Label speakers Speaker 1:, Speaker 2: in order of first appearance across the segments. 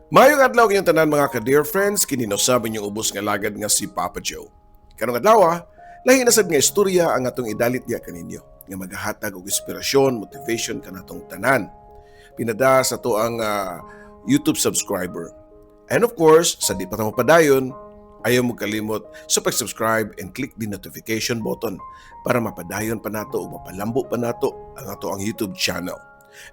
Speaker 1: Maayong adlaw kanyong tanan, mga ka-dear friends, kini usab inyong ubos nga lagad nga si Papa Joe. Karong adlaw, lahi na sad nga istorya ang atong idalit diya kaninyo nga magahatag og inspirasyon, motivation kanatong tanan. Pinada sa ato ang YouTube subscriber. And of course, sa di pa ta mapadayon, ayaw mo kalimot sa pag-subscribe and click the notification button para mapadayon pa nato o mapalambo pa nato ang ato ang YouTube channel.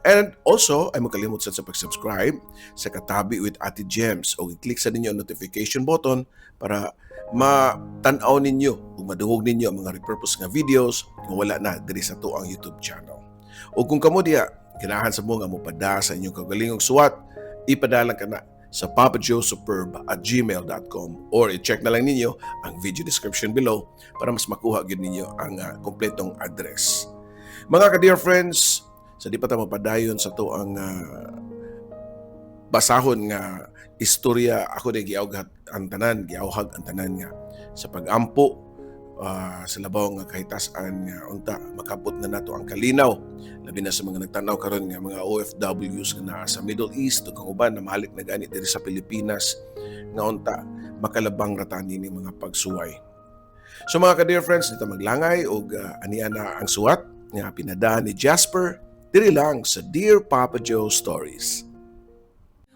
Speaker 1: And also, ayaw mo kalimot sa pag-subscribe sa Katabi with Ate Gems o i-click sa ninyo ang notification button para matan-aw ninyo o madungog ninyo ang mga repurpose nga videos nga wala na diri sa ato ang YouTube channel. O kung kamo diya, ganahan sa mo nga mopada sa inyong kagalingong suwat, ipadala ka na sa papajoesuperb@gmail.com or i-check na lang ninyo ang video description below para mas makuha gyud ninyo ang kompletong address. Mga ka-dear friends, sa di pa ta mapadayon sa ato ang basahon nga istorya, ako di giawhag ang tanan, giawhag ang tanan nga sa pagampo sa labaw nga kahitasan nga unta makabot na nato ang kalinaw, labi na sa mga nagtanaw karon nga mga OFWs nga naa sa Middle East ug ang uban na mahalik na gani diri sa Pilipinas, nga unta makalabang ra ta ni mga pagsuway. So mga ka-dear friends, dito maglangay og ania na ang suwat nga pinada ni Jasper diri lang sa Dear Papa Joe Stories.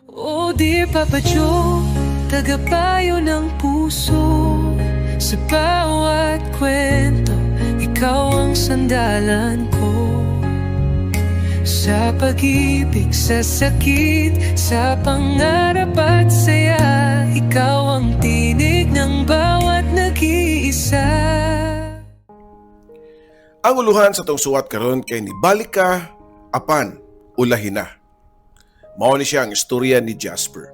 Speaker 2: Oh dear Papa Joe, tagapayo ng puso. Sa bawat kwento, ikaw ang sandalan ko. Sa pag-ibig, sa sakit, sa pangarap at saya, ikaw ang tinig ng bawat nag-iisa.
Speaker 1: Ang uluhan sa tong suwat karon kay "Nibalik Ka Apan Ulahi Na." Mao ni siya ang istorya ni Jasper.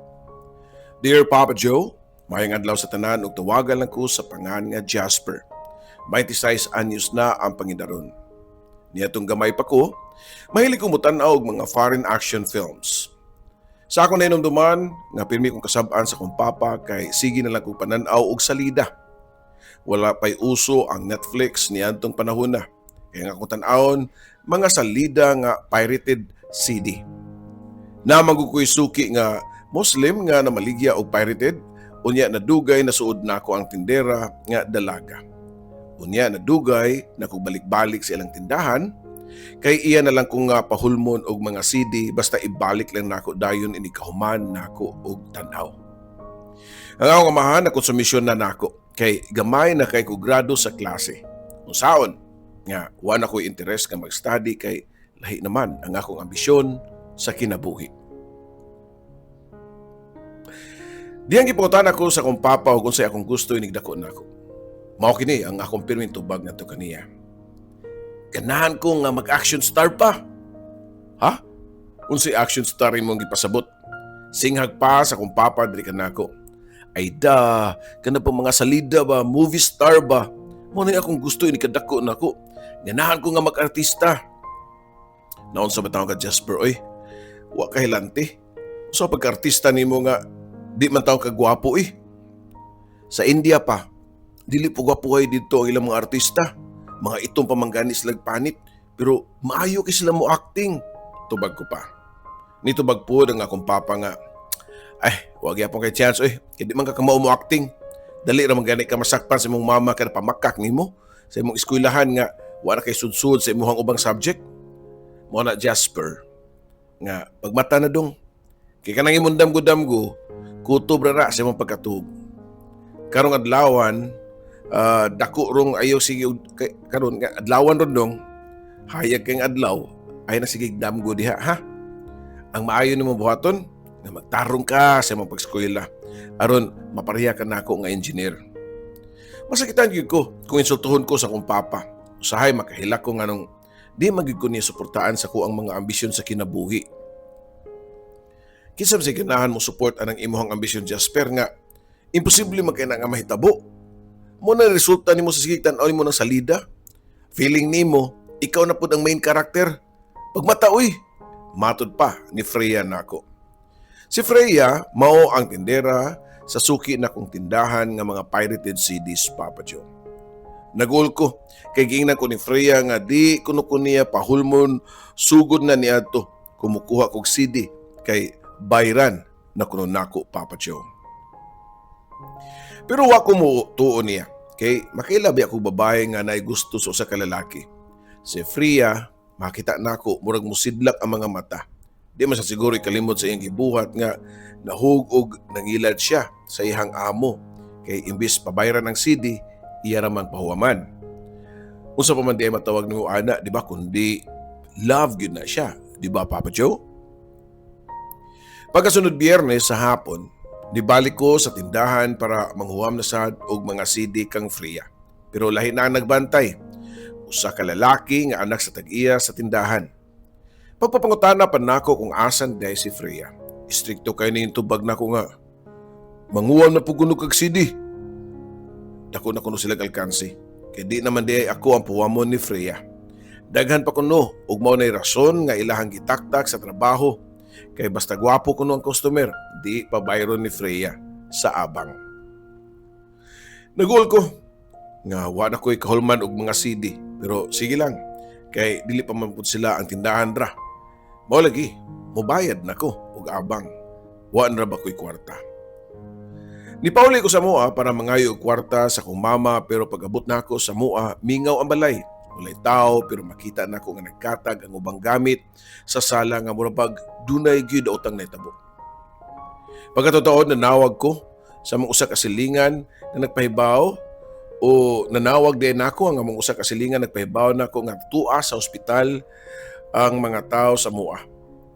Speaker 1: Dear Papa Joe, maayong adlaw sa tanan ug tawagan lang ko sa pangan nga Jasper. 26 anyos na ang pangidaron. Niadtong gamay pa ko, mahilig ko mutan-aw og mga foreign action films. Sa akong nahinumduman, nga pirmi kong kasab-an sa akong papa kay sige na lang kong panan-aw og salida. Wala pa'y uso ang Netflix niadtong panahon na. Kaya nga kung tan-awon, mga salida nga pirated CD. Naa man ko'y suki nga Muslim nga namaligya og pirated, unya nadugay nasuod nako ang tindera nga dalaga. Unya nadugay na kog balik-balik sa ilang tindahan, kay iya na lang kong nga pahulmon og mga CD basta ibalik lang nako dayon inig kahuman nako og tan-aw. Ang akong amahan na konsumisyon na nako kay gamay na kay ko grado sa klase. Unsaon nga wa na ko'y interes nga mag-study kay lahi naman ang akong ambisyon sa kinabuhi. Diyang gipangutan ako sa akong papa og unsay akong gusto inig dako nako. Mao kini ang akong pirming tubag ngadto kaniya. "Ganahan ko nga mag-action star, Pa." "Ha? Unsay action star imong gipasabot?" singhag pa sa akong papa diri kanako. "Ay da, kana pa mga salida ba, movie star ba? Mao na akong gusto inig kadako nako. Ganahan ko nga mag-artista." "Naunsa ba taon ka, Jasper, oy? Wa ka hilanti. So pagka-artista nimo nga di man taon ka gwapo eh. Sa India pa, dili po gwapuhay dito ang ilang mga artista. Mga itong pamanggani sila panit, pero maayo kay sila mo acting," tubag ko pa. Nitubag po ang akong papa nga, "Ay, wag yapon kay chance oy, kay di man ka kamao mo acting. Dali ra man gani ka masakpan sa imong mama kada pamakak nimo sa imong eskwelahan nga wa ra kay sudsud sa imong ubang subject. Mao na, Jasper, nga pagmata na dong. Kay kanang imong damgo-damgo, kutob ra ra sa imong pagkatug. Karong adlawan, dako rong ayaw sige kay, karon nga adlawan ron dong, hayag kay adlaw, ay na sige damgo diha ha. Ang maayo nimo buhaton, nga magtarong ka sa imong pag-eskwela aron mapareha ka nako nga engineer." Masakitan gyud ko kung insultuhon ko sa akong papa. Usahay makahilak ko nganong di man gyud ko niya suportaan sa ko ang mga ambisyon sa kinabuhi. "Kinsa man say ganahan mo support anang imuhang ambisyon, Jasper, nga imposible man kay na nga mahitabo? Mo na resulta nimo sa sige tan-aw nimo ng salida. Feeling nimo ikaw na pud ang main character. Pagmata uy," matod pa ni Freya nako. Si Freya mao ang tindera sa suki na kong tindahan nga mga pirated CDs, Papa Joe. Nagul ko kay giingnan ko ni Freya nga di kuno ko niya pahulmon sugod na niadto kumukuha kog CD kay bayran na kuno nako, Papa Joe. Pero wa ko mo tuo niya. Kay makilabi ako babae nga naay gusto sa usa ka lalaki. Si Freya, makita nako murag musidlak ang mga mata. Di man sa siguro ikalimot sa iyang gibuhat nga nahug-og nangilad siya sa iyang amo. Kay imbis pabayran ang CD, iya raman pahuwaman. Unsa pa man di ay matawag nimo ana, di ba, kundi love gyud na siya, di ba, Papa Joe? Pagkasunod Biyernes sa hapon, nibalik ko sa tindahan para manghuwam na sad og mga CD kang Freya. Pero lahi na ang nagbantay. Usa ka lalaki nga anak sa tag-iya sa tindahan. Pagpapangutana pa nako kung asan diay si Freya, istrikto kay ning tubag nako nga, "Manguwam na pud kuno kag CD." Dako na kuno sila alkansi. Kay di naman di ay ako ang puwamon ni Freya. Daghan pa kuno ug mao nay rason nga ilahang gitaktak sa trabaho. Kay basta gwapo kuno ang customer, di pa bayron ni Freya sa abang. Nagul ko nga wa na ko'y kahulman og mga CD, pero sige lang kay dili pa man pud sila ang tindahan ra. Mao lagi, mobayad na ko og abang. Wa na ra ba ko'y kwarta? Nipauli ko sa mua para mangayo og kwarta sa akong mama, pero pag-abot nako sa mua, mingaw ang balay. Walay tao, pero makita nako nga nagkatag ang ubang gamit sa sala nga murabag dunay gyud utang nahitabo. Pagkatotoo, nanawag ko sa among usa ka silingan nga nagpahibaw o nanawag din nako ang among usa ka silingan, nagpahibaw nako nga tua sa ospital ang mga tao sa mua.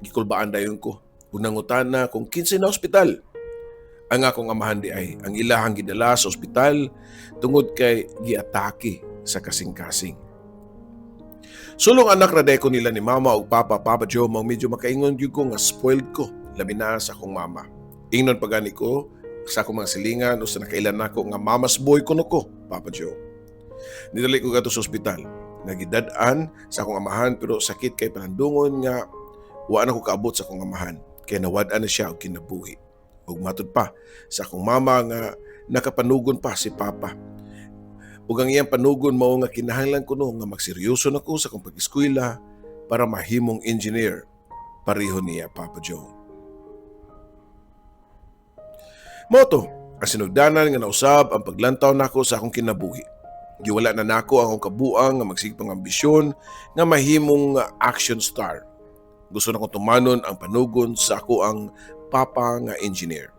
Speaker 1: Gikulbaan dayon ko. Unang na kung kinsa na ospital. Ang akong amahan di ay ang ilahang gidala sa ospital tungod kay giatake sa kasing-kasing. Sulong anak ra ko nila ni mama ug papa, Papa Joe, mao medyo makaingon gyud ko nga spoiled ko, labi na sa akong mama. Ingnon pa gani ko sa akong mga silingan o sa nakailan nako nga mama's boy kuno ko, Papa Joe. Nidali ko gadto sa ospital. Nagidad-an sa akong amahan, pero sakit kay panandungon nga wa na ko kaabot sa akong amahan kay nawad-an na siya og kinabuhi. Ug matud pa sa akong mama nga nakapanugon pa si papa. Ug ang iyang panugon mao nga kinahanglan kuno nga magseryoso na ko sa akong pag-eskwela para mahimong engineer pareho niya, Papa Joe. Mao to, ang sinugdanan nga nausab ang paglantaw nako sa akong kinabuhi. Giwala na nako ang akong kabuang nga magsigpang ambisyon nga mahimong action star. Gusto na kong tumanon ang panugon sa ako ang papa nga engineer.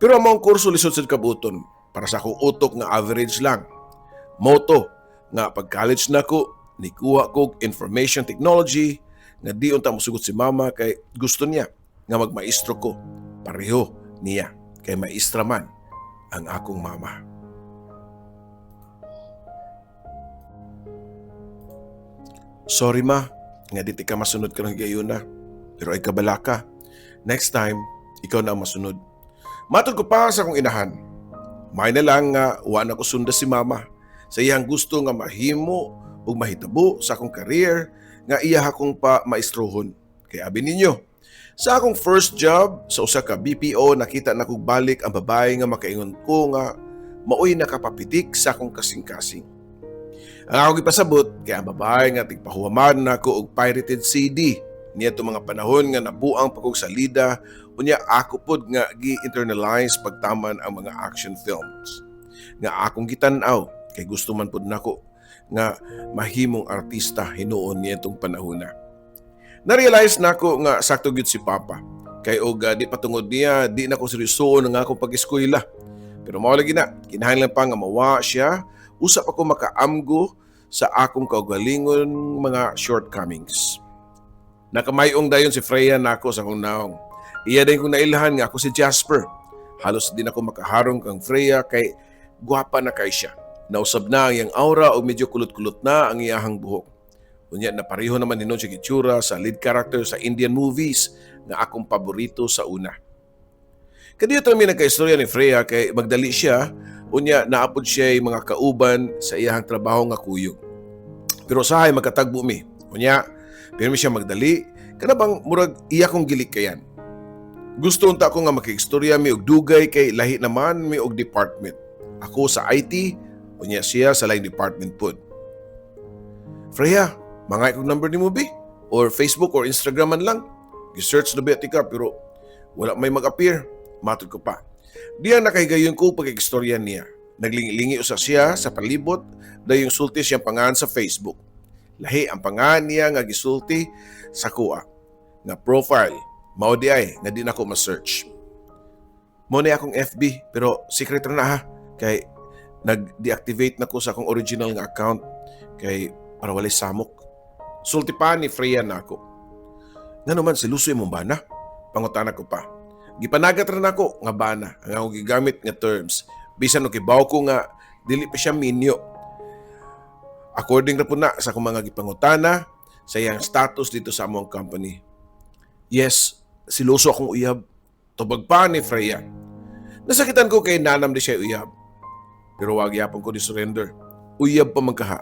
Speaker 1: Pero ang maong kurso lisod sad kabuton para sa akong utok nga average lang. Mao to nga pag college nako, nikuha kog information technology nga di unta mosugot si mama kay gusto niya nga magmaestro ko pareho niya kay maestra man ang akong mama. Sorry ma, nga di ka masunod karong higayuna. Pero ay kabala ka. Next time, ikaw na ang masunod. Matod ko pa sa akong inahan. May na lang nga wa na ko sunda si mama sa iyang gusto nga mahimo ug mahitabo sa akong career nga iya akong pa maestrohon. Kay abi ninyo, sa akong first job sa usa ka BPO, nakita na kog balik ang babae nga makaingon ko nga maoy nakapapitik sa akong kasing-kasing. Ang akong gipasabot kay ang babae nga tigpahuwaman nako og pirated CD niya mga panahon nga nabuang pa kog salida, unya ako pod nga gi-internalize pagtaman ang mga action films nga akong gitan-aw kay gusto man pod nako nga mahimong artista hinuon niya itong panahon na. Na-realize nako nga sakto gyud si Papa. Kay og di patungod niya, di na ko seryosoon ang akong pag-eskwela. Pero mao lagi na, kinahanglan pa nga mawa siya, usap ako makaamgo sa akong kaugalingon mga shortcomings. Nakamayong dayon si Freya nako sa akong naong. Iya din kong nailhan nga ako si Jasper. Halos din ako makaharong kang Freya kay gwapa na kay siya. Nausab na ang iyang aura o medyo kulot-kulot na ang iyahang buhok. Unya na pareho naman hinon siya gitsura sa lead character sa Indian movies nga akong paborito sa una. Kadiyo mi nagkaistorya ni Freya kay magdali siya, unya naapod siya mga kauban sa iyahang trabaho nga kuyog. Pero sahay magkatagbo mi. Unya, pero mi siya magdali, kana bang murag iya kong gilikayan. Gusto unta ko nga makiistorya mi og dugay kay lahi naman mi og department. Ako sa IT, unya siya sa laing department pod. "Freya, mga kog number nimo bi? Or Facebook or Instagram man lang. Gi-search na ba ka pero Wala may mag-appear. Matod ko pa. Diyan nakahigayon ko pagkikistorya niya. Naglingi-lingi usa siya sa palibot dayong sulti siyang pangalan sa Facebook. Lahi ang pangalan niya nga gisulti sa kuha nga profile. Mao di ay nga di nako ma-search. Mao ni akong FB, pero secret ra na ha, kay nag-deactivate na ko sa akong original nga account kay para walay samok. Sulti pa ni Freya nako. Ngano man seloso imong bana? Pangutana ko pa. Gipanagat ra nako nga bana ang akong gigamit nga terms. Bisan og kibaw ko nga dili pa siya minyo. According ra po na sa akong mga gipangutana sa iyang status dito sa among company. "Yes, seloso akong uyab." Tubag pa ni Freya. Nasakitan ko kay nanam di siya uyab. Pero wag yapon ko di surrender. Uyab pa man kaha.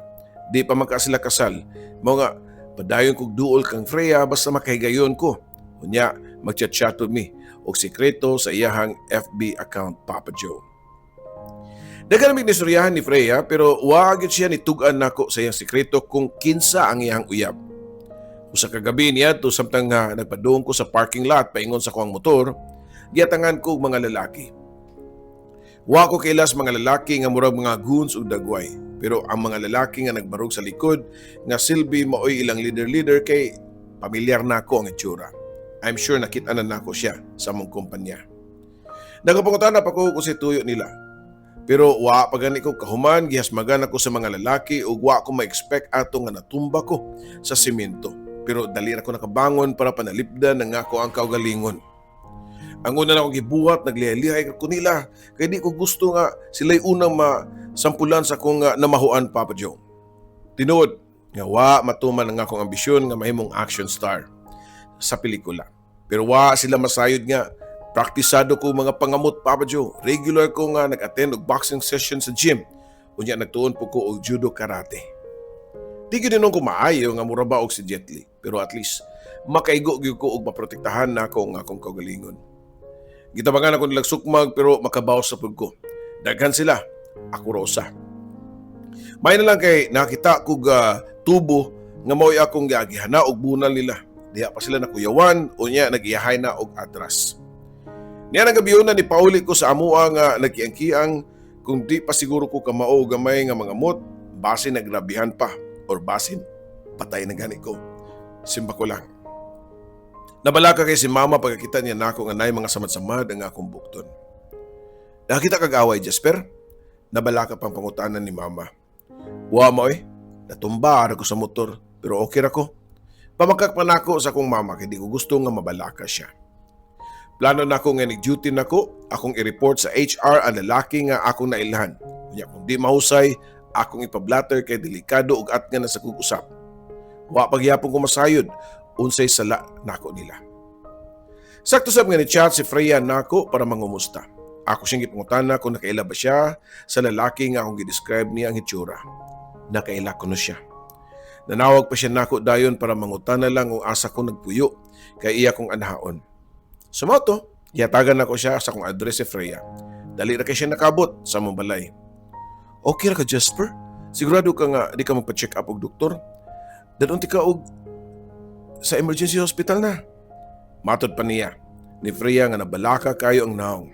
Speaker 1: Di pa man ka sila kasal. Mao nga, padayon kog duol kang Freya basta makahigayon ko. Unya, mag-chat-chat with me og sikreto sa iyahang FB account, Papa Joe. Daghan mig nistoryahan ni Freya, pero wa gyud siya nitug-an nako sa iyang sikreto kung kinsa ang iyang uyab. Usa ka gabi niya to, samtang nga nagpadung ko sa parking lot paingon sa kuang motor, giatangan ko og mga lalaki. Wa ko kaila sa mga lalaki nga murag mga goons ug dagway. Pero ang mga lalaki nga nagbarog sa likod nga silbi maoy ilang leader-leader kay pamilyar nako ang itsura. I'm sure nakita na nako siya sa among kumpanya. Nagapangutana pa ko kung unsay tuyo nila. Pero wa pa gani ko kahuman, gihasmagan ako sa mga lalaki ug wa ko ma-expect ato nga natumba ko sa simento. Pero dali ra ko nakabangon para panalipdan ang ako ang kaugalingon. Ang una na akong gibuhat, naglihay-lihay ko nila. Kay di ko gusto nga sila'y unang masampulan sa akong namahuan, Papa Joe. Tinuod nga wa matuman ang akong ambisyon nga mahimong action star sa pelikula. Pero wa sila masayod nga praktisado ko mga pangamot, Papa Joe. Regular ko nga nag-attend og boxing session sa gym. Unya nagtuon po ko og judo, karate. Di gyud ko maayo nga mura ba og si Jet Li, pero at least makaigo gyud ko og maprotektahan nako ang akong kaugalingon. Gitabangan ako nilang sukmag, pero makabawas sa pud ko. Daghan sila, ako ra usa. May na lang kay nakita kog tubo nga mao'y akong giagihana og bunal nila. Diha pa sila nakuyawan, unya nagiyahay na og atras. Niya nang gabi ni pauli ko sa amoa nga nagkiang-kiang kung di pa siguro ko kamao gamay nga mga mot, basin nagrabihan pa or basin patay na gani ko. Simba ko lang. Nabalaka kay si mama pagkakita niya nako nga nay mga samad-samad ang akong bukton. "Nakita kag away, Jasper?" Nabalaka pang pangutanan ni mama. "Wa mo eh. Natumba ra ko sa motor, pero okay ra ko." Pamakak pa nako sa akong mama kay di ko gusto nga mabalaka siya. Plano nako nga nig-duty nako, akong i-report sa HR ang lalaki nga akong nailhan. Unya kung di mahusay, akong ipablatter kay delikado ug at nga na sa kog usap. Wa pagyapon ko masayod unsay sala nako nila. Sakto sab nga ni chat si Freya nako para mangumusta. Ako siyang gipangutana kung nakaila ba siya sa lalaki nga akong gi-describe niya ang hitsura. Nakaila kuno siya. Nanawag pa siya nako dayon para mangutana lang kung asa ko nagpuyo kay iya kong anahaon. So mao to, gihatagan nako siya sa akong address si Freya. Dali ra kay siya nakabot sa among balay. "Okay ra ka, Jasper? Sigurado ka nga di ka magpa-check up og doktor? Dadon ka og sa emergency hospital na." Matod pa niya ni Freya nga nabalaka kayo ang naong.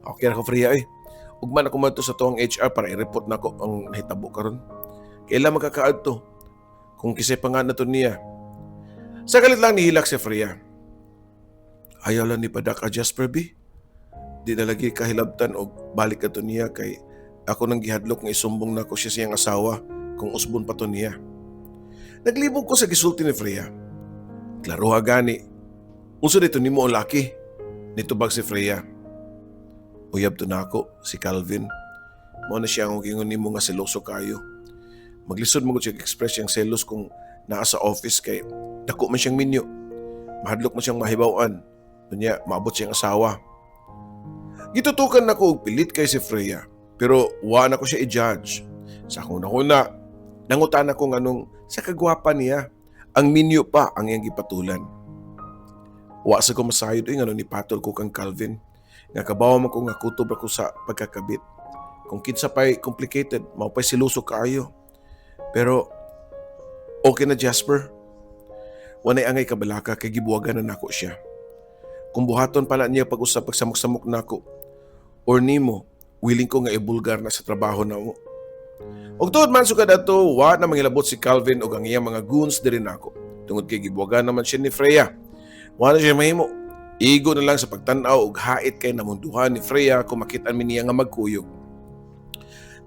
Speaker 1: "Okay ra ko, Freya eh. Ugma na ko madto sa tuang HR para i-report nako ang nahitabo karon. Kailan makakaadto? Kung kisay pa nga na to niya." Sa kalit lang nihilak si Freya. "Ayaw lang ni padak ka, Jasper B. Di na lagi kahilabtan og balik ka to niya kay ako nang gihadlok nga isumbong nako siya siyang asawa kung usbon pa to niya." Naglibog ko sa gisulti ni Freya. "Klaroha gani. Unsa dito nimo ang laki?" Nitubag si Freya. "Uyab to nako, si Calvin. Mao na siya ang gingon nimo nga seloso kayo. Maglisod mo siya express siyang selos kung naa sa office kay dako man siyang minyo. Mahadlok mo siyang mahibaw-an. Unya, maabot siyang asawa." Gitutukan nako og pilit kay si Freya, pero wa na ko siya i-judge. Sa akong nakuna, nangutan ako nganong sa kagwapa niya, ang minyo pa ang iyang gipatulan. Wa sa ko masayod oy ngano ni patol ko kang Calvin. Nga kabaw man ko nga kutob ako sa pagkakabit. Kung kinsa pa'y complicated, mao pa'y seloso kaayo. Pero okay na, Jasper. Wanay angay kabalaka kay gibuwagan na nako siya. Kung buhaton pa na niya pag-usap pagsamok-samok nako or nimo, willing ko nga ibulgar na sa trabaho na mo. Og tuod man sukad ato, wa na mangilabot si Calvin og ang iyang mga goons diri nako. Tungod kay gibuwagan naman siya ni Freya. Wa na siya mahimo. Igo na lang sa pagtan-aw og hait kay namunduhan ni Freya kung makit-an mi niya nga magkuyog.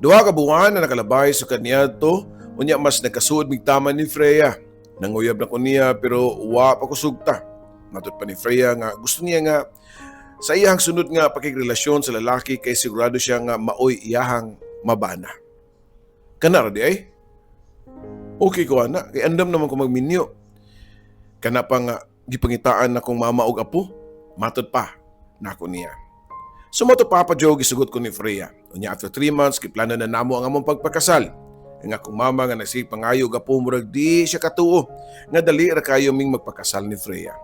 Speaker 1: 2 ka buwan na nakalabay sukad niadto, unya mas nagkasuod mig taman ni Freya. Nanguyab na ko niya pero wa pa ko sugta. Matod pa ni Freya nga gusto niya nga sa iyang sunod nga pakigrelasyon sa lalaki kay sigurado siya nga maoy iyahang mabana. Kana ra di ay? Okay ko ana, kay andam naman ko magminyo. Kana pa nga gipangitaan na kong mama og apo, matod pa nako niya. So mao to, Papa Joe, gisugot ko ni Freya. Unya after 3 months, giplano na namo ang among pagpakasal. Ang akong mama nga nagsige pangayo og apo, murag di siya katuo nga dali ra kayo ming magpakasal ni Freya.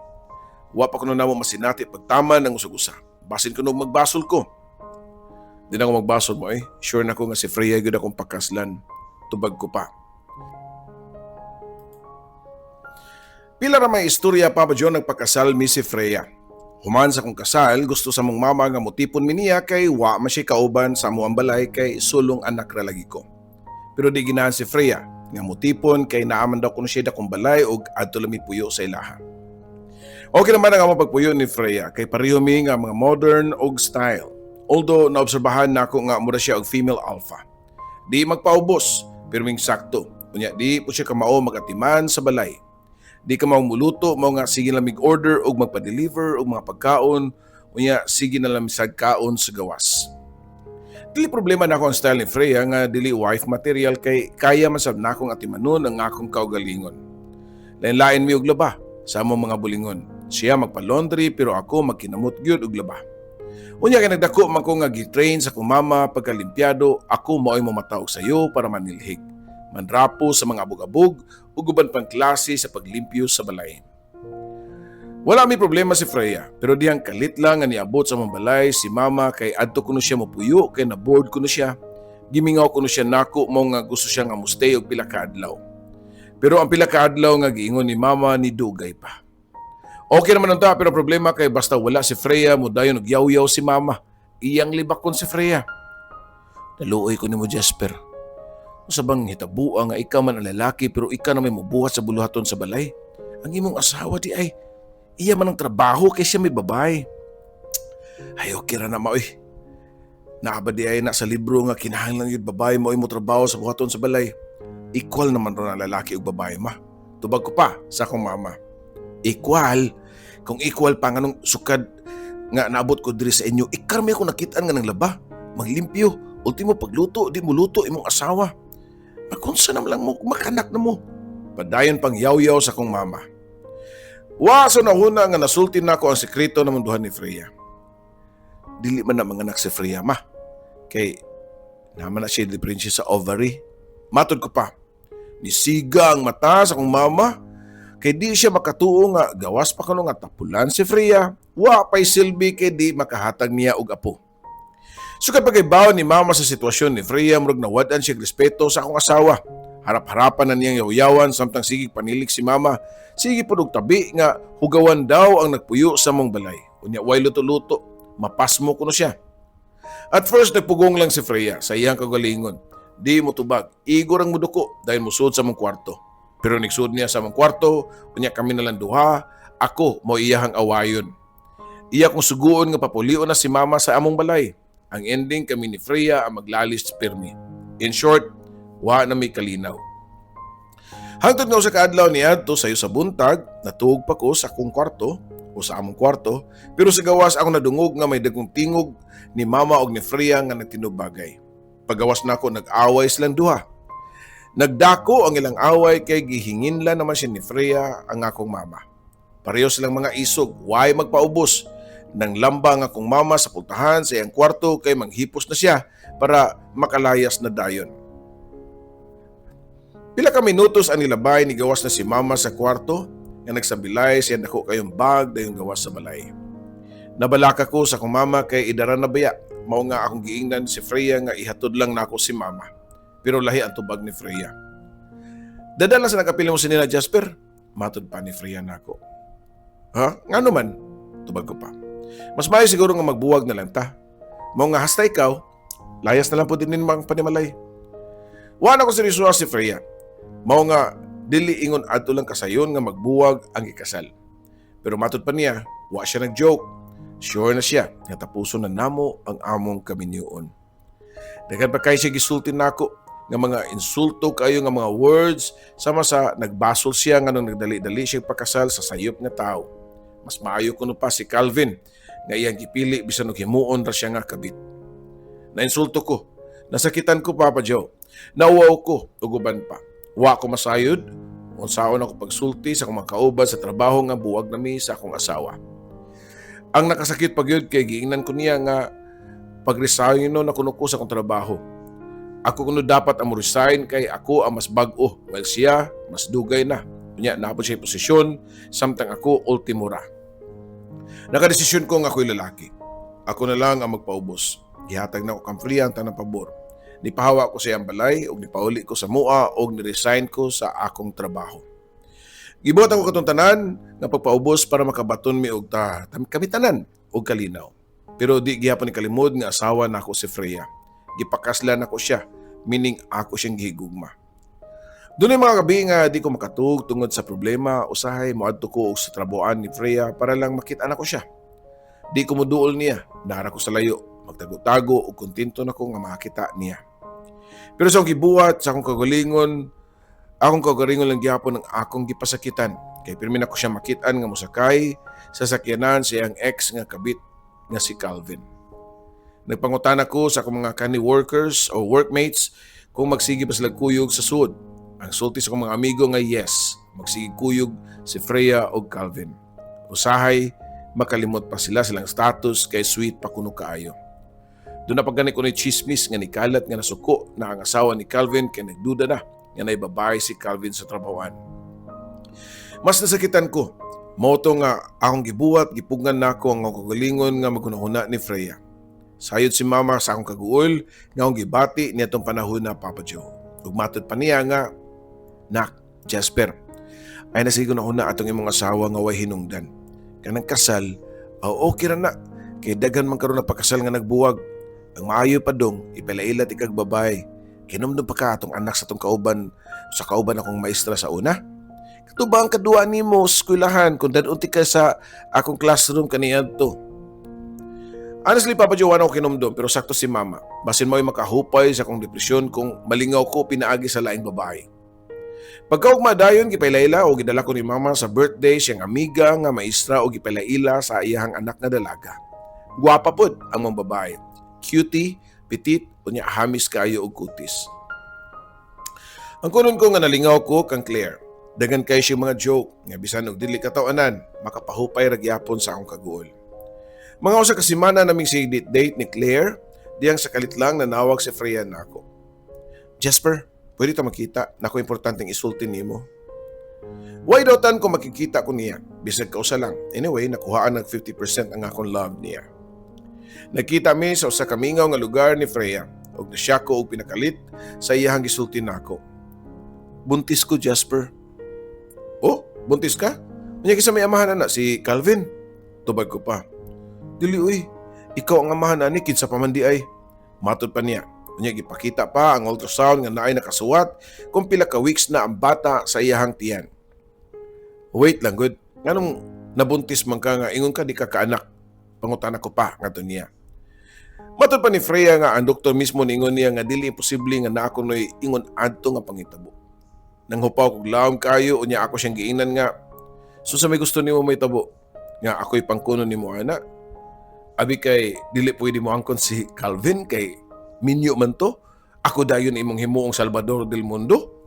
Speaker 1: Wa pa kuno namo masinati pagtaman ng usag-usa. Basin kuno magbasol ko. Di na ako magbasol mo eh. Sure na ko nga si Freya gyud akong pakaslan. Tubag ko pa. Pila ra may istorya, Papa John, nagpakasal mi si Freya. Human sa kong kasal, gusto sa mong mama nga motipon mi niya kay wa man siya kauban sa amo ang balay kay sulong anak ra lagi ko. Pero di ginahan si Freya nga motipon kay naaman daw kuno siya dakong balay og adto lami puyo sa ilaha. Okay naman ang among pagpuyo ni Freya kay pareho mi nga mga modern og style. Although naobserbahan nako nga mura siya og female alpha. Di magpaubos, pero ming sakto. Unya di po siya kamao magatiman sa balay. Di ka mao muluto, mao nga sige lang mig order og magpa-deliver og mga pagkaon, unya sige na lang misag kaon sa gawas. Dili problema nako ang style ni Freya nga dili wife material kay kaya man sab nakong atimanon ang akong kaugalingon. Lain-lain mi og laba sa among mga bulingon. Siya magpa-laundry pero ako magkinamot gyud og laba. Unya kay nagdako man ko nga gi-train sa akong mama pagkalimpyado, ako mao'y mamata og sayo para manilhig. Manrapo sa mga abog-abog ug uban pang klase sa paglimpyo sa balay. Wala may problema si Freya, pero diyang kalit lang nga niabot sa among balay si mama kay adto kuno siya mopuyo kay na-bored kuno siya. Gimingaw kuno siya nako mao nga gusto siya nga mustay og pila ka adlaw. Pero ang pila ka adlaw nga giingon ni mama ni dugay pa. Okay naman unta, pero problema kay basta wala si Freya modayon og yaw-yaw si mama. Iyang libakon si Freya. Naluoy ko nimo, Jasper. Usa bang hitabua nga ikaw man ang lalaki pero ikaw na may mubuhat sa buluhaton sa balay? Ang imong asawa di ay iya man ang trabaho kay siya may babae. Ay, okay ra na maoy. Naa ba di ay na sa libro nga kinahanglan yun babae mo mo trabaho sa buhaton sa balay? Equal naman ron ang lalaki ug babae, ma. Tubag ko pa sa akong mama. Equal? Kung equal pa, nganong sukad nga naabot ko diri sa inyo, ikaw may ako nakitaan nga nang laba, maglimpyo, ultimo pagluto, di mo luto imong asawa. Makunsa naman lang mo, makanak na mo. Padayon pang yaw-yaw sa akong mama. Wa sa nahuna nga nasulti na ako ang sekreto na munduhan ni Freya. Dili man na manganak si Freya, ma. Kay naman na siya diferensya sa ovary. Matod ko pa. Nisiga ang mata sa akong mama. Kay di siya makatuo nga gawas pa kuno nga tapulan si Freya. Wa pa'y silbi kay di makahatag niya og apo. So kapag ibaw ni mama sa sitwasyon ni Freya, murag nawad-an siya respeto sa akong asawa. Harap-harapan na niyang yaw-yawan samtang sige panilik si mama. Sige pud og tabi nga hugawan daw ang nagpuyo sa mong balay. Unya way luto-luto, mapasmo kuno siya. At first nagpugong lang si Freya sa iyang kagalingon. Di mo tubag, igor ang muduko dahil musud sa mong kwarto. Pero nigsud niya sa mong kwarto, unya kami na lang duha, ako mo iyahang awayon. Iya kong suguon nga papulion na si mama sa among balay. Ang ending, kami ni Freya ang maglalis pirmi. In short, wa na may kalinaw. Hangtod nga usa ka adlaw niadto sayo sa buntag, natuog pa ko sa akong kwarto o sa among kwarto, pero sa gawas ako nadungog nga may dagkong tingog ni mama og ni Freya nga nagtinubagay. Pagawas nako, nag-away silang duha. Nagdako ang ilang away kay gihinginlan naman siya ni Freya ang akong mama. Pareho silang mga isog, way magpaubos. Nang lamba ang akong mama sa pultahan sa iyang kwarto kay manghipos na siya para makalayas na dayon. Pila ka minutos ang nilabay, ni gawas na si mama sa kwarto nga nagsabilay siya dako kayong bag dayon gawas sa balay. Nabalaka ko sa akong mama kay idara na baya. Mao nga akong giingnan si Freya nga ihatod lang nako si mama. Pero lahi ang tubag ni Freya. Dadala sa nakapili mo si nila, Jasper. Matod pa ni Freya nako. Ha? Ngano man? Tubag ko pa. Mas maayo siguro nga magbuwag na lang ta. Mao nga hasta ikaw, layas na lang pud din ang panimalay. Wa na ko seryoso si Freya. Mao nga dili ingon adto lang kasayon nga magbuwag ang ikasal. Pero matud pa niya, wa siya nag-joke. Sure na siya nga tapuson na namo ang among kaminyoon. Daghan pa kay siya gisulti nako nga mga insulto kayo nga mga words, sama sa nagbasol siya nga nung nagdali-dali siya pakasal sa sayop nga tao. Mas maayo kuno pa si Calvin nga iyang gipili bisan og himuon ra siya nga kabit. Nainsulto ko. Nasakitan ko, Papa Joe. Nauwaw ko ug uban pa. Wa ko masayod unsaon ako pagsulti sa akong mga kauban sa trabaho nga buwag nami sa akong asawa. Ang nakasakit pa gyud kay giingnan ko niya nga pag-resign no na kuno ko sa akong trabaho. Ako kuno dapat ang mo-resign kay ako ang mas bag-o while siya mas dugay na. Unya naa pod siya posisyon samtang ako ultimo ra. Nakadesisyon ko nga ako'y lalaki. Ako na lang ang magpaubos. Gihatag na ko kang Freya ang tanang pabor. Nipahawa ko sa iyang balay ug nipauli ko sa mua ug ni-resign ko sa akong trabaho. Gibuhat ako katong tanan nga pagpaubos para makabaton mi og ta kami tanan og kalinaw. Pero di gihapon ni kalimod nga asawa nako si Freya. Gipakaslan nako siya, meaning ako siyang gihigugma. Dunay mga gabi nga di ko makatug tungod sa problema, usahay moadto ko og sa trabuan ni Freya para lang makita nako siya. Di ko moduol niya, nara ko sa layo, magtago-tago ug kontento na ko nga makakita niya. Pero sa akong gibuhat, sa akong kagalingon lang gihapon ang akong gipasakitan. Kay pirmi na ko siya makitaan nga mosakay sa sakyanan sa iyang ex nga kabit nga si Calvin. Nagpangutana ko sa akong mga kani workers o workmates kung magsige ba sila kuyog sa sud. Ang sulti sa akong mga amigo nga yes, magsige kuyog si Freya og Calvin. Usahay, makalimot pa sila silang status kay sweet pa kuno kaayo. Duna pa gani kunoy chismis nga nikalat nga nasuko na ang asawa ni Calvin kay nagduda na nga nay babae si Calvin sa trabahoan. Mas nasakitan ko. Mao to nga akong gibuhat, gipugngan nako ang akong kagalingon nga maghunahuna ni Freya. Sayod si Mama sa akong kaguol nga akong gibati niadtong panahon na, Papa Joe. Ug matod pa niya nga, "Nak, Jasper, ayaw na sige hunahuna atong imong asawa nga way hinungdan. Kanang kasal, oh, okay ra na. Kay daghan man karon na pakasal nga nagbuwag. Ang maayo pa dong, ipailaila tikag babae. Kinumdum pa ka atong anak sa atong kauban, sa kauban akong maestra sa una? Kato ba ang kaduwa nimo sa eskwelahan kung dad-on tika sa akong classroom kaniadto?" Honestly, Papa Joe, ako kinumdum, pero sakto si Mama. Basin mo'y makahupay sa akong depresyon kung malingaw ko pinaagi sa laing babae. Pagkaugma dayon, gipailaila o gidala ko ni Mama sa birthday siyang amiga nga maestra o gipailaila sa iyahang anak nga dalaga. Gwapa pod ang mga babae. Cutie, petite, unya hamis kaayo og kutis. Ang kunon ko nga nalingaw ko kang Claire. Daghan kay siya mga joke nga bisan og dili katawanan, makapahupay ra gyapon sa akong kaguol. Mga usa ka semana naming si date ni Claire, diyang sa kalit lang nanawag si Freya nako. "Jasper, pwede ta makita? Nako importanteng isulti nimo." Why daw tan ko makikita ko niya? Bisag kausa lang. Anyway, nakuhaan ng 50% ang akong love niya. Nagkita mi sa usa ka mingaw nga lugar ni Freya ug nasya ko og pinakalit sa iyahang gisulti nako. "Buntis ko, Jasper." "Oh, buntis ka? Unya kinsa may amahan ana, si Calvin?" Tubag ko pa. "Dili uy, ikaw ang amahan ani, kinsa pa man di ay." Matod pa niya. Unya gipakita pa ang ultrasound nga naay nakasuwat kung pila ka weeks na ang bata sa iyahang tiyan. "Wait lang gud, nganong nabuntis man ka nga ingon ka di ka kaanak?" Pangutana ko pa ngadto niya. Matod pa ni Freya nga ang doktor mismo niingon niya nga dili imposible nga naa kunoy ingon adto nga pangitabo. Nanghupaw kog lawom kayo, unya ako siyang giingnan nga, "So sa may gusto nimo mahitabo nga ako'y pangkuno nimo ana? Abi kay dili pwede mo angkon si Calvin kay minyo man to. Ako dayon imong himuong Salvador del Mundo.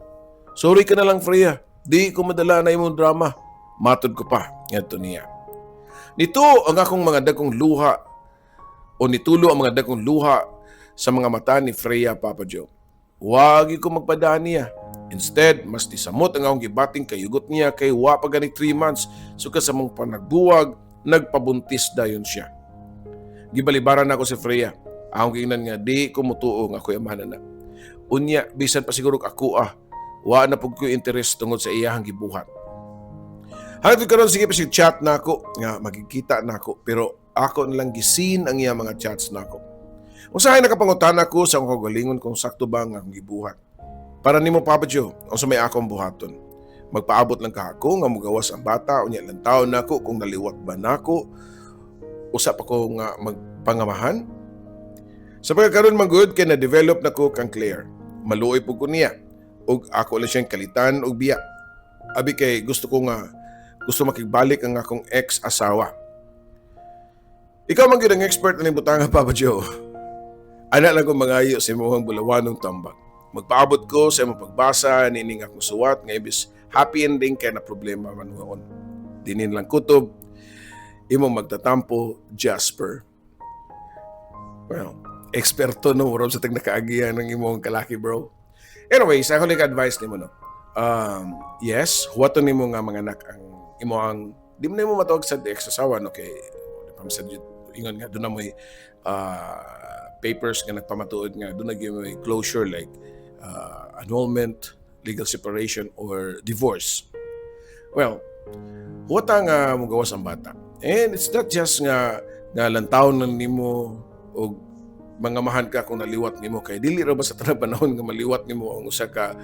Speaker 1: Sorry ka na lang, Freya. Di ko madala na imong drama." Matod ko pa ngadto niya. Nito ang akong mga dagkong luha o nitulo ang mga dagkong luha sa mga mata ni Freya, Papa Joe. Wagi ko magpadaan niya. Instead, mas nisamot ang akong gibating kayugot niya kay wa pa gani 3 months sukad sa among panagbuwag, nagpabuntis dayon siya. Gibalibaran nako si Freya. Akong giingnan nga di ko mutuo nga ako'y amahan na. Unya, bisan pa siguro ako ah, wa na pud ko interest tungod sa iyahang gibuhat. Hangtod karon sige pa siya chat nako nga magkikita nako, pero Ako na lang gi-seen ang iya mga chats nako. Usahay nakapangutana ko sa akong kaugalingon kung sakto ba ang akong gibuhat. Para nimo, Papa Joe, unsa may akong buhaton? Magpaabot lang ka ako nga mugawas ang bata, unya lantawon nako kung naliwat ba nako. Usa pa ko nga magpangamahan. Sa pagkakaroon man gud kay na-develop na ko kang Claire. Maluoy pud ko niya ug ako lang siyang kalitan og biya. Abi kay gusto ko nga gusto makigbalik ang akong ex-asawa. Ikaw man gyud ang expert ani butanga, Papa Joe. Ana lang ko mangayo sa imong bulawanong tambag. Magpaabot ko sa imong pagbasa nining akong suwat nga imbis happy ending kay na problema man noon. Dinin lang kutob imong magtatampo, Jasper. Well, eksperto no murag sa tag nakaagian ng imong kalaki, bro. Anyways, ako lang advice nimo, no. Yes, huwaton nimo nga mga anak ang imo ang di mo nimo matawag sa ex-asawa, no, kay di pa man sad ingon nga doon na mo'y papers nga nagpamatuod nga doon na gyud mo'y closure like annulment, legal separation or divorce. Well, huwata nga mugawas ang bata. And it's not just nga lantawon lang nimo og mangamahan ka kung naliwat nimo, kay dili ra ba sa tanang panahon nga maliwat nimo ang usa ka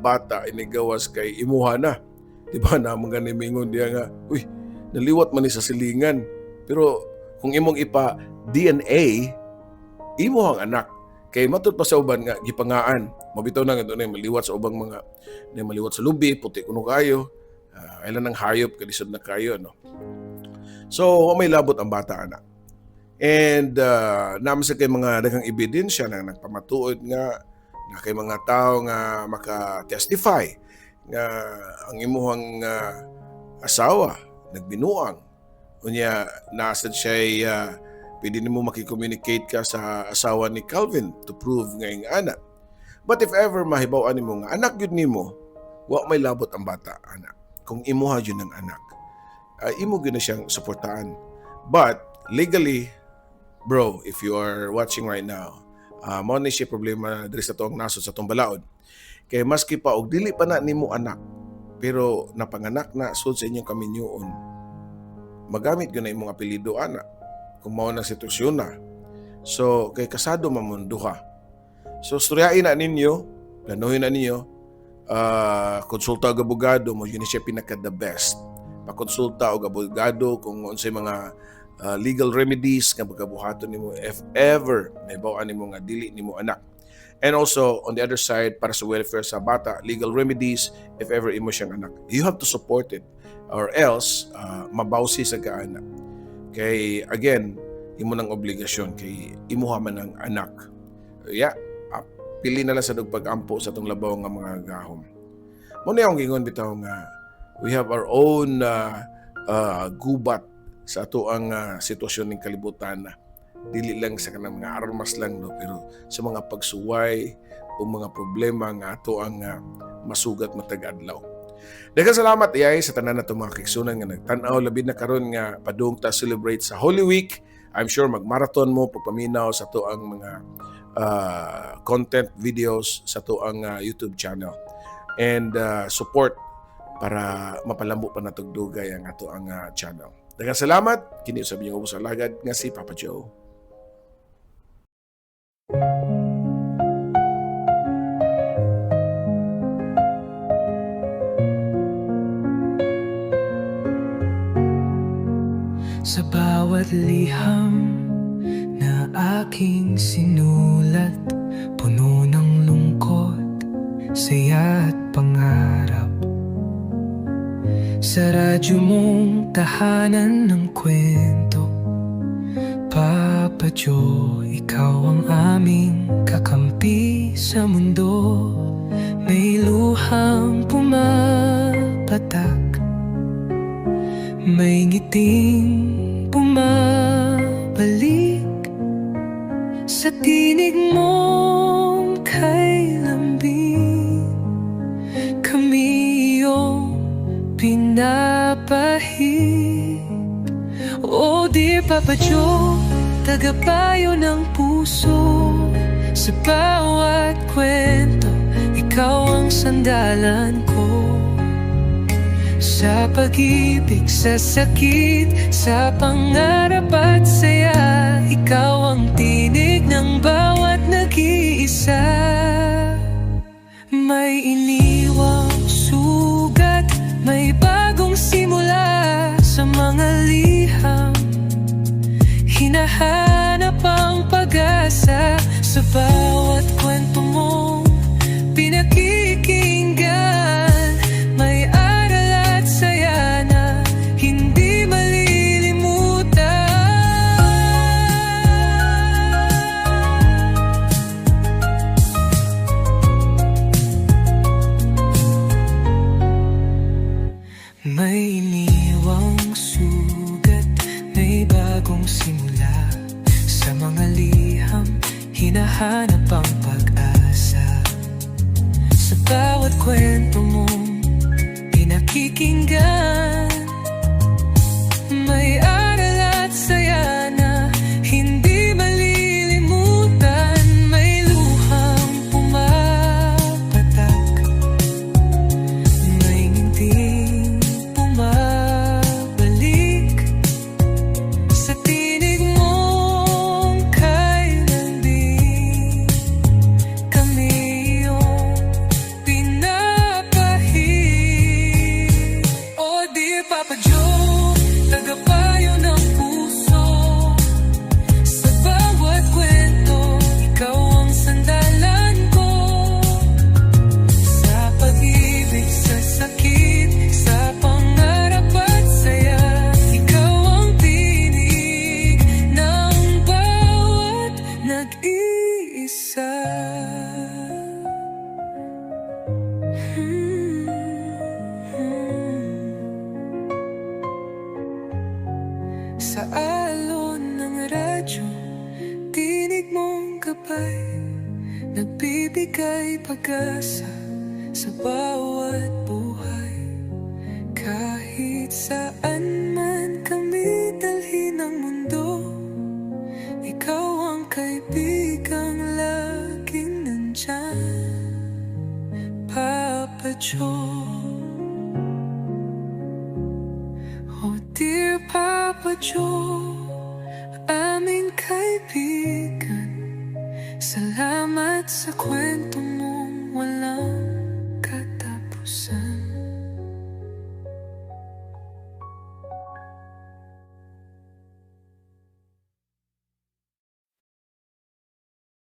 Speaker 1: bata inigawas kay imuha na, di ba? Na mga nimingon diya nga, "Uy, naliwat man ni sa silingan," pero kung imong ipa DNA, imo ang anak, kay matud pa sa uban nga gipangaan mabitaw na nga dunay maliwat sa ubang mga na maliwat sa lubi, puti kuno kayo, kailan ng hayop kalisod na kayo, no? So wa may labot ang bata ana. And naman sa kay mga daghang ebidensya na nagpamatuod nga na kay mga tao nga maka-testify nga ang imuhang asawa nagbinuang, unya nasa siya, pwede nimo maki-communicate ka sa asawa ni Calvin to prove nga ing ana. But if ever mahibaw-an nimo nga anak gyud nimo, wa may labot ang bata ana. Kung imuha gyud ang anak, imo gyud na siyang suportaan. But legally, bro, if you are watching right now, mao ni siya problema diri sa tuang nasod, sa atong balaod. Kay maski pa og dili pa na nimo anak, pero napanganak na sud sa inyong kaminyoon, magamit gyud na imong apelyido ana kung mao na sitwasyon na. So kay kasado man mo duha. So storyain na ninyo, planuhin na ninyo, konsulta og abogado mo, yun siya pinaka the best. Pakonsulta og abogado kung unsay mga legal remedies nga pagkabuhaton nimo if ever may bawaan nimo nga dili nimo anak. And also, on the other side, para sa welfare sa bata, legal remedies if ever imo siyang anak. You have to support it or else mabawsi sa kaana. Kay again, imo nang obligasyon kay imuha man ang anak. Yeah, pili na lang sa pag-ampo sa atong labaw nga mga gahom. Mo na akong gingon bitaw nga we have our own gubat sa ato ang sitwasyon ng kalibutan na dili lang sa kanang mga armas lang, no, pero sa mga pagsuway o mga problema nga ato ang masugat matag adlaw. Daghang salamat iyay sa tanan nato mga kaigsunan nga nagtan-aw, labi na karon nga padung ta celebrate sa Holy Week. I'm sure magmarathon mo pagpaminaw sa ato ang mga content videos sa ato ang YouTube channel and support para mapalambo pa natog dugay ang ato ang channel. Daghang salamat. Kini usab inyong ubos alagad nga si Papa Joe.
Speaker 2: Sa bawat liham na aking sinulat, puno ng lungkot, saya at pangarap. Sa radyo mong tahanan ng kwento, Papa Joe, ikaw ang aming kakampi sa mundo. May luhang pumapatak, may ngiting bumabalik sa tinig mong kay lambing. Kami iyong pinapahid. Oh dear Papa Joe, tagapayo ng puso. Sa bawat kwento, ikaw ang sandalan ko. Sa pag-ibig, sa sakit, sa pangarap at saya, ikaw ang tinig ng bawat nag-iisa. May iniwang sugat, may bagong simula. Sa mga liham, hinahanap ang pag-asa. Sa bawat kwento mong pinakikinggan, may aral at saya na hindi malilimutan. May iniwang sugat, may bagong simula. Sa mga liham, hinahanap ang pag-asa. Sa bawat kwento mong pinakikinggan, may aral at saya na hindi malilimutan. May luhang pumapatak, may ngiting bumabalik. Sa tinig mong kay lambing, kami iyong pinapahid. Oh dear Papa Joe, tagapayo ng puso. Sa bawat kwento, ikaw ang sandalan ko. Sa pag-ibig, sa sakit, sa pangarap at saya, ikaw ang tinig ng bawat nag-iisa. Sa alon ng radyo, tinig mong gabay, nagbibigay pag-asa sa bawat buhay. Kahit saan man kami dalhin ng mundo, ikaw ang kaibigang laging nandyan, Papa Joe. Oh dear Papa Joe, aming kaibigan, salamat sa kwento.